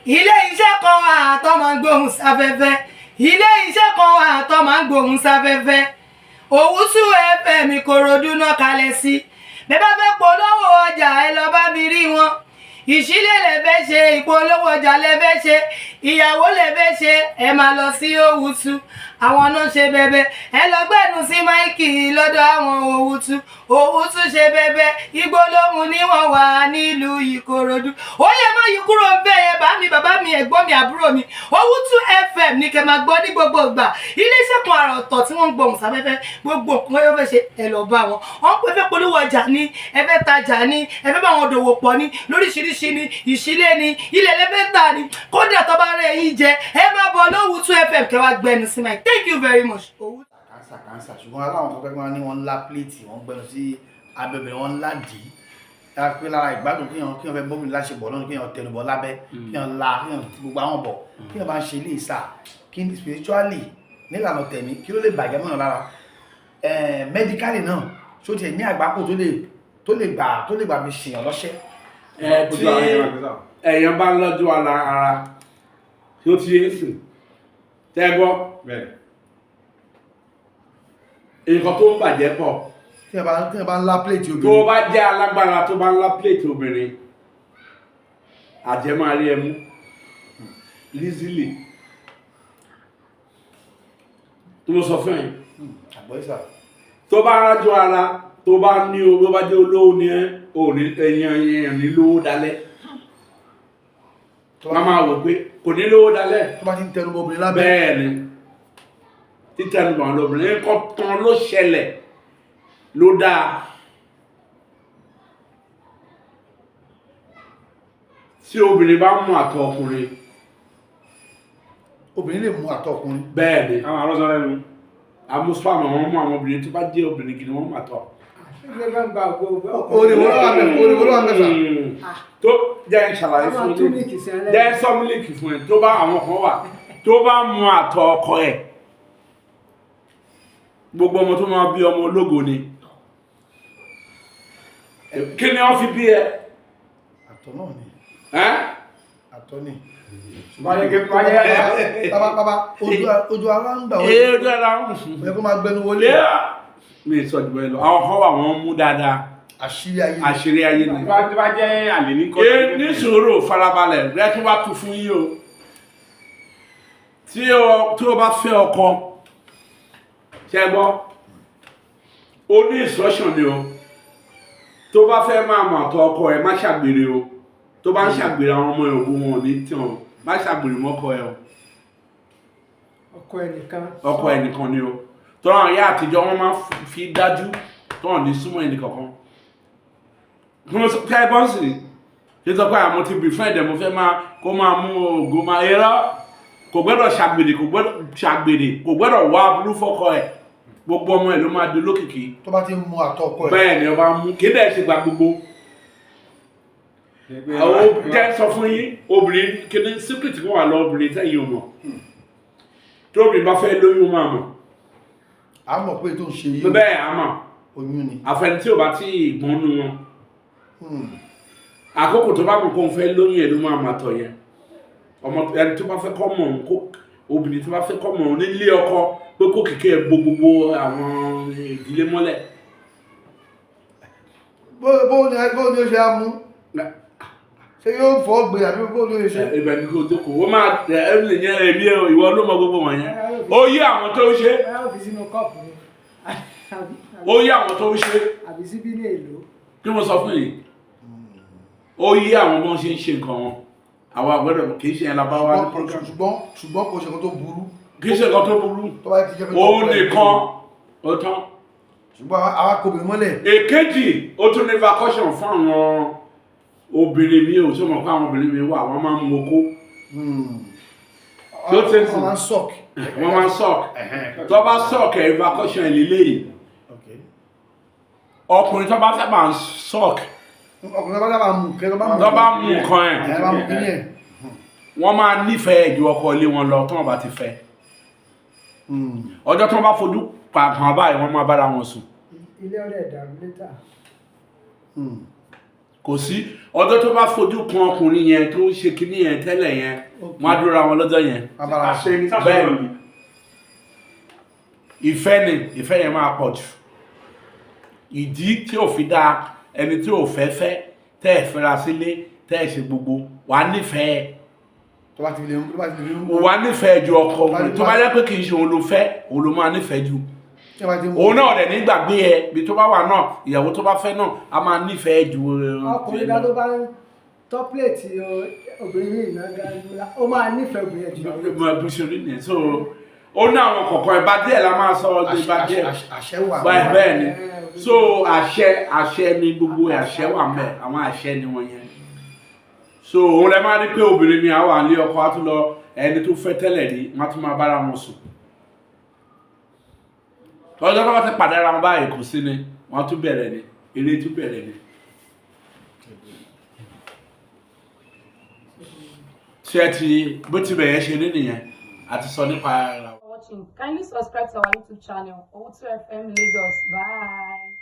Ilé iṣẹ́ kan wà tó máa ń gbóhùn sáfẹ́fẹ́. Ilé iṣẹ́ kan wà tó máa ń gbóhùn sáfẹ́fẹ́. Òwúsù FM, Ìkòròdú náà kalẹ̀ sí. Bẹ́ẹ̀ bá fẹ́ polówó ọjà, ẹ lọ bá mi rí wọn. Ìṣílẹ̀ lẹ fẹ́ ṣe, ìpolówó ọjà lẹ fẹ́ ṣe, ìyàwó lẹ fẹ́ ṣe, ẹ máa lọ sí Òwúsù. Àwọn náà ṣe bẹbẹ. Ẹ lọ gbẹnu sí mic lọ́dọ̀ àwọn Òwúsù. Òwúsù ṣe bẹbẹ. Igbó lóhùn ní wọ́n wà nílùú Ìkòròdú. Ó yẹ má yí kúrò ń bẹ́ẹ̀ yẹn. Bá mi, bàbá mi, ẹ̀gbọ́n mi, àbúrò mi, Òwúsù FM ní kẹ́ máa gbọ́ ní gbogbo ìgbà. Iléeṣẹ́ kan àrà ọ̀tọ̀ tí wọ́n ń gbohùn sáfẹ́fẹ́. Gbogbo nǹkan yóò fẹ́ ṣe, ẹ lọ bá wọn. Wọ́n pẹ́ fẹ́ polówó ọjà ní, ẹ fẹ́ tajà ní, ẹ fẹ́ bá wọn dòwò pọ̀ ní lóríṣiríṣi ní, ìṣílẹ̀ ní, ilẹ̀ lẹ́fẹ́ tà ní, kódà tó bá rẹ̀ yín jẹ, ẹ máa bọ̀ lówùtú FM kẹ́ wá gbẹnu sí mic. Thank you very much. Òwútú. Cancer, cancer. Ṣùgbọ́n aláwọn tó fẹ́ wọ́n ní wọ́n ńlá plate, wọ́n gbẹnu sí abẹ́bẹ̀rẹ̀, wọ́n ńlá dì í yára pé lára ìgbádùn kíyàn fẹ́ bómi láṣepọ̀ lọ́nà, kíyàn tẹnubọ̀ lábẹ́, kíyàn la, kíyàn ti gbogbo àwọn bọ̀, kíyàn bá ń ṣe ilé ìsà, kí ni spiritually, nílànà tẹ̀mí, kí ló lè bàjẹ́ mọ́yàn lára? Medically náà, ṣó tiẹ̀ ní àgbákò tó lè gbà fi ṣèyàn lọ́ṣẹ́? Ẹ tí èèyàn bá ń lọ́jọ́ ara tí ó ti yé sìn tẹ́ gbọ́, nǹkan tó ń bàjẹ́ pọ̀. Tíyàn bá ń lá plate Tó obìnrin. bá jẹ́ alágbára, tó bá ń lá plate obìnrin, àjẹ́ máa rí ẹ mú easily. Tó mo sọ fún ẹ. Àgbọ̀yísà. Tó bá rájọ ara, tó bá ní o, tó bá jẹ́ olówó ni ẹ ò ní èèyàn ní lówó dalẹ̀. Wọ́n máa wò pé kò ní lówó dalẹ̀. Tó bá ti ń tẹnubọ̀ obìnrin lábẹ́. Bẹ́ẹ̀ ni, títẹnubọ̀ lóbìnrin, nǹkan tán ló ṣẹlẹ̀ ló dáa. Tí obìnrin bá mú àtọ̀ ọkùnrin. Obìnrin lè mú àtọ̀ ọkùnrin? Bẹ́ẹ̀ ni. Àwọn arọ́sọ lẹ́nu. Àmúṣpàmù àwọn mú, àwọn obìnrin tó bá jẹ́ obìnrin gidi, wọ́n mú àtọ̀. Orí wo ló wà mẹ́? Orí wo ló wà mẹ́sà? Tó jẹ́ ń ṣàlàyé Àwọn fún tú yín. mílìkì sí alẹ́. Jẹ́ ń sọ mílíkì fún ẹ. Tó bá àwọn kan wà tó bá mú àtọ̀ ọkọ ẹ̀, gbogbo ọmọ tó máa bí, ọmọ ológo ni. Kí ni wọ́n fi bí ẹ? Àtọ̀ náà ni. Ẹ́? Àtọ̀ ni. Wáyé. Bàbá, bàbá, ojú ara ń gbà. Ee, ojú ara ń Ó yẹ kó máa gbẹnu wọlé. Mi sọ jù bẹ́ẹ̀ lọ. Àwọn kan wà, wọ́n mú dáadáa. Àṣírí ayé ni. Àṣírí ayé ni. Tó bá jẹ́ àlè ní kọ́. Ee, ní sùúrù, farabalẹ̀ rẹ kí wàá tu fún yín o. Tí o bá fẹ́ ọkọ, ṣe gbọ́, o ní instruction ni o. Tó bá fẹ́ máa mọ̀ àtọ̀ ọkọ ẹ, má ṣàgbèrè o. Tó bá ń ṣàgbèrè, àwọn ọmọ ẹ ògùn wọn ò ní tí wọn. Má ṣàgbèrè mọ́kọ ẹ o. Ọkọ ẹnìkan. Ọkọ ẹ nìkan ni o. Tọ́lá àwọn ìyá àtijọ́, wọn máa ń fi dájú tó hàn ní súnmọ́ ẹnì kankan. Kí wọ́n tẹ́ ẹ bọ́ sí ṣe sọ pé àwọn ti befriend ẹ̀, mo fẹ́ máa kó máa mú ògo máa irọ́. Kò gbọ́dọ̀ ṣàgbèrè, kò gbọ́dọ̀ ṣàgbèrè, kò gbọ́dọ̀ wá aburú fọ́kọ ẹ̀. Gbogbo ọmọ ẹ̀ ló máa di olókìkí. Tó bá ti ń mu àtọ̀ ọkọ ẹ̀. Bẹ́ẹ̀ ni, ọba mú kí dẹ̀ ṣe gba gbogbo àwọn. Jẹ́ sọ fún yín, obìnrin kí ni secret kan wà lọ obìnrin tẹ́yìn ò mọ̀. Tí obìnrin bá fẹ́ lóyún, máa mọ̀. A mọ̀ pé tó ń ṣe yìí, Bẹ́ẹ̀, á mọ̀. oyún ni. Àfẹni tí ò bá tí ì gbọ́n nu wọn. Àkókò tó bá mọ̀ kó ń fẹ́ lóyún ẹ̀ ló máa mà tọ̀ yẹn. Ọmọ ẹni tó bá fẹ́ kọ́ mọ̀ òun, kó obìnrin tó bá fẹ́ kọ́ mọ̀ òun nílé ọkọ pé kó kìkẹ́ ẹ̀ bo gbogbo àwọn ìdílé mọ́lẹ̀. Bó ni ó ṣe á mú? Ṣé yóò fọ́ gbé àbí bó ni ó ṣe? Ibẹ̀ ni kò jókòó, ó máa ẹ ẹ lè yẹn. Èmi ẹ, ìwọ ló mọ gbogbo wọ̀nyẹn. Ó yí àwọn tó ń ṣe. Ẹ ó fi sínú cup ni. Ó yí àwọn tó ń ṣe. Àbí síbí ní èlò. Kí mo sọ fún yìí, ó yí àwọn bọ́n ṣe ń ṣe nǹkan wọn. Àwọn àgbẹ̀dọ̀ kì í ṣe ẹ̀ la bá wá ní program. Ṣùgbọ́n kò ṣe nǹkan tó burú. Kì í ṣe nǹkan tó burú. Tó bá ti jẹ́ pé Òun nìkan ó tán. Ṣùgbọ́n àwa kò bìnrin mọ́lẹ̀. Èkejì, ó tún ní vacation fún àwọn obìnrin mi. Ò tó mọ̀ pé àwọn obìnrin mi wà, wọ́n máa ń mu okó. Tó ti ń sìn. Wọ́n máa ń suck. Wọ́n máa ń suck. Tó bá suck ẹ̀, vacation ẹ̀ lélẹ́yìí. Ọkùnrin tó bá sábà ń suck, Ọkùnrin tó bá sábà mú kẹ́, tó bá mú tó bá mú nǹkan ẹ̀, ẹ̀, bá mú kíní ẹ̀. Wọ́n máa nífẹ̀ẹ́ ju ọkọ ilé wọn lọ tó wọ́n bá ti fẹ́. Ọjọ́ tó wọ́n bá fojú pàpàn báyìí, wọ́n máa bára wọn sùn. Ilé ọ̀rẹ́ ìdàrú létà. Kò sí ọjọ́ tó bá fojú kan ọkùnrin yẹn tó ń ṣe kinní yẹn tẹ́lẹ̀ yẹn, wọ́n á dúró ra wọn lọ́jọ́ yẹn. Abala. Àṣẹ ni sáṣẹ Bẹ́ẹ̀ náà ni. ni. Ìfẹ́ ni, ìfẹ́ yẹn máa pọ̀ jù. Ìdí tí ò fi dáa, ẹni tí ò fẹ́ fẹ́, tẹ́ ẹ̀ fẹ́ra sílé, tẹ́ ẹ̀ ṣe gbogbo, wà á nífẹ̀ẹ́. Tó bá ti lè tó bá ti lè Wà á nífẹ̀ẹ́ ju ọkọ òun. Tó bá jẹ́ pé kì í ṣe òun ló fẹ́, òun ló máa nífẹ̀ẹ́ ju. Tí bá ti ń Òun náà rẹ̀ nígbàgbé ẹ bí tó bá wà náà, ìyàwó tó bá fẹ́ náà a máa nífẹ̀ẹ́ ju. Ọkùnrin kan tó bá ń tọ́ plate obìnrin yìí náà gan, ó máa nífẹ̀ẹ́ obìnrin ẹ̀ jù lọ. Mo bí ṣe rí nìyẹn. So ó ní àwọn kọ̀ọ̀kan, ìbá díẹ̀ la máa sọ ọdún, ìbá díẹ̀. Àṣẹ wà. Bẹ́ẹ̀ bẹ́ẹ̀ ni. So àṣẹ, àṣẹ ni gbogbo ẹ̀, àṣẹ wà mẹ́, àwọn àṣẹ ni wọ́n yẹn. So òun lẹ máa rí pé obìnrin mi àwọn àlè ọkọ á tún lọ ẹni tó fẹ́ tẹ́lẹ̀ rí, wọ́n á tún máa bára wọn sùn. Lọ́jọ́ tó bá ti pàdé ara wọn báyìí, kò sí ni, wọ́n á tún bẹ̀rẹ̀ ni, eré tún bẹ̀rẹ̀ ni. Ṣé ẹ ti bó ti bẹ̀rẹ̀ ṣe rí nìyẹn àti sọ nípa ara. For watching. Kindly subscribe to our YouTube channel, O2 FM Lagos. Bye.